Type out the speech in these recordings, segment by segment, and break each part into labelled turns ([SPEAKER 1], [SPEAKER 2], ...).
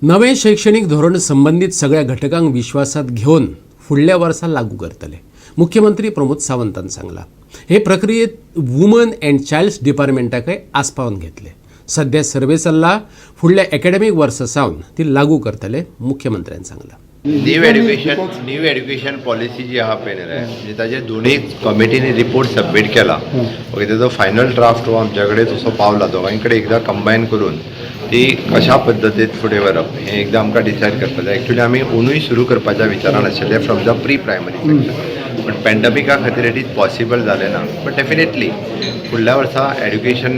[SPEAKER 1] नवें शैक्षणीक धोरण संबंदीत सगळ्या घटकांक विश्वासात घेवन फुडल्या वर्सा लागू करतले, मुख्यमंत्री प्रमोद सावंतान सांगलां. हे प्रक्रियेत वुमन अँड चायल्ड डिपार्टमेंटाकय आस्पावन घेतले. सध्या सर्वे चल्ला. फुडल्या एकॅडमीक वर्सा सावन ती लागू करतले, मुख्यमंत्र्यान सांगलां.
[SPEAKER 2] न्यू एड्युकेशन पॉलिसी जी आहा पळय न्ही रे, म्हणजे ताजेर दोनूय कमिटीनी रिपोर्ट सबमीट केला. ओके, तेजो फायनल ड्राफ्ट हो आमच्या कडेन तसो पावला. दोगांय कडेन एकदां कंबायन करून ती कशा पद्दतीन फुडें व्हरप हें एकदां आमकां डिसायड करपाक जाय. एक्चुली आमी ओनूय सुरू करपाच्या विचारान आशिल्ले from the pre primary section, पण पॅन्डमिका खातीर it is possible जालें ना. बट डेफिनेटली फुडल्या वर्सा education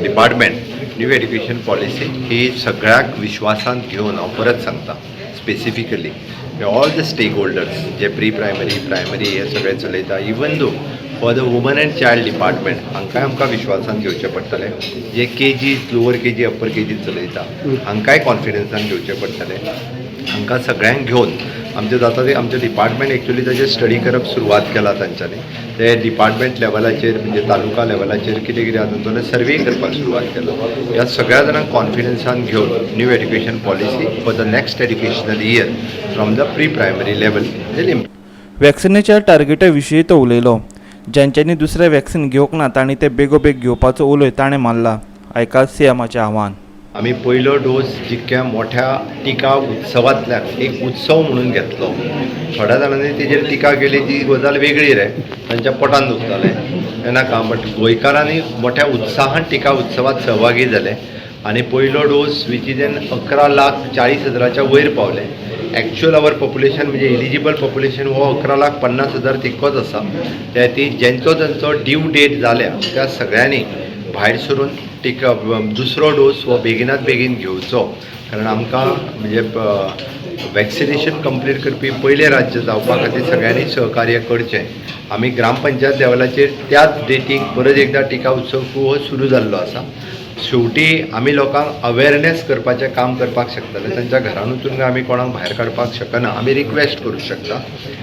[SPEAKER 2] department new education policy ही सगळ्याक विश्वासांत घेवन, हांव परत सांगता, specifically all the stake holders J pre primary, primary हे सगळे चलयता, even though for the woman and child department, हांकांय आमकां विश्वासान घेवचें पडटलें. जे KG, lower KG, upper KG चलयता, हांकांय कॉन्फिडन्सान घेवचें पडटलें. हांकां सगळ्यांक घेवन आमचें जाता ते आमचें डिपार्टमेंट एक्चुली ताजेर स्टडी करप सुरवात केला. तांच्यांनी ते डिपार्टमेंट लेवलाचेर, म्हणजे तालुका लेवलाचेर कितें कितें आसा तांचो सर्वे करपाक सुरवात केला. ह्या सगळ्या जाणांक कॉन्फिडन्सान घेवन new education policy for the next educational year from the pre primary level will
[SPEAKER 3] वॅक्सिनेच्या टार्गेटा विशीं तो उलयलो. ज्यांच्यांनी दुसरें वॅक्सिन घेवंक ना तांणी ते बेगोबेग घेवपाचो उलोय ताणें मारला. आयकात सीएमाचें आव्हान.
[SPEAKER 2] आमी पयलो डोस जितक्या मोठ्या टिका उत्सवांतल्यान एक उत्सव म्हणून घेतलो. थोड्या जाणांनी तेजेर टिका केली, ती गजाल वेगळी रे. तांच्या पोटान दुखतालें तें नाका, बट गोंयकारांनी मोठ्या उत्साहान टिका उत्सवात सहभागी जाले आनी पयलो dose which is N 11 lakh 40 हजाराच्या वयर पावले. एक्च्युअल our population, म्हणजे एलिजिबल पॉप्युलेशन हो 11 लाख 50 हजार तितकोच आसा. त्या ती जेंचो जेंचो ड्यू डेट जाल्या त्या सगळ्यांनी भायर सरून टिका दुसरो डोस हो बेगिनात बेगीन घेवचो, कारण आमकां म्हणजे वॅक्सिनेशन कंप्लीट करपी पयलें राज्य जावपा खातीर सगळ्यांनी सहकार्य करचें. आमी ग्रामपंचायत लेवलाचेर त्याच डेटीक परत एकदां टिका उत्सव हो सुरू जाल्लो आसा. शेवटी आमी लोकांक अवेरनेस करपाचें काम करपाक शकतले. तांच्या घरान वचून आमी कोणाक भायर काडपाक शकना, आमी रिक्वेस्ट करूं शकता.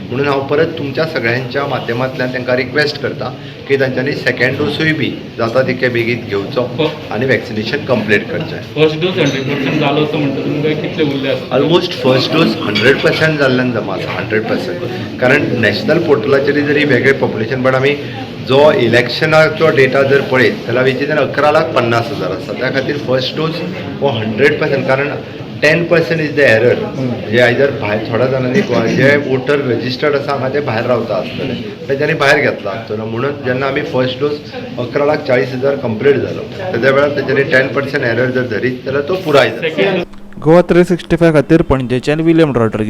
[SPEAKER 2] म्हणून हांव परत तुमच्या सगळ्यांच्या माध्यमांतल्यान तांकां रिक्वेस्ट करता की तांच्यांनी सेकंड डोसूय बी जाता तितके बेगीन घेवचो आनी वॅक्सिनेशन कंप्लीट करचें.
[SPEAKER 4] फर्स्ट डोस 100% जालो असो म्हणटा तुमकां, कितले उरले आसतले?
[SPEAKER 2] ऑलमोस्ट फर्स्ट डोस 100% जाल्ल्यान जमा आसा, 100%. कारण नॅशनल पोर्टलाचेर जरी वेगळे पॉप्युलेशन, बट आमी जो इलेक्शनाचो डेटा जर पळयत जाल्यार which is 11 lakh 50 हजार आसा. त्या खातीर फर्स्ट डोस हो 100%, कारण 10% is the error. म्हणजे आयदर भायर थोड्या जाणांनी जे वोटर रजिस्टर्ड आसा हांगा ते भायर रावता आसतले, तेंच्यांनी भायर घेतला आसतलो. म्हणून जेन्ना आमी फर्स्ट डोस 11 लाख 40 हजार कंप्लीट जालो, तेज्या वेळार तेंच्यांनी 10% एरर जर धरीत जाल्यार तो पुराय जाता.
[SPEAKER 4] सेकंड
[SPEAKER 3] गोवा 365 खातीर पणजेच्यान विलियम रॉड्रिगीज.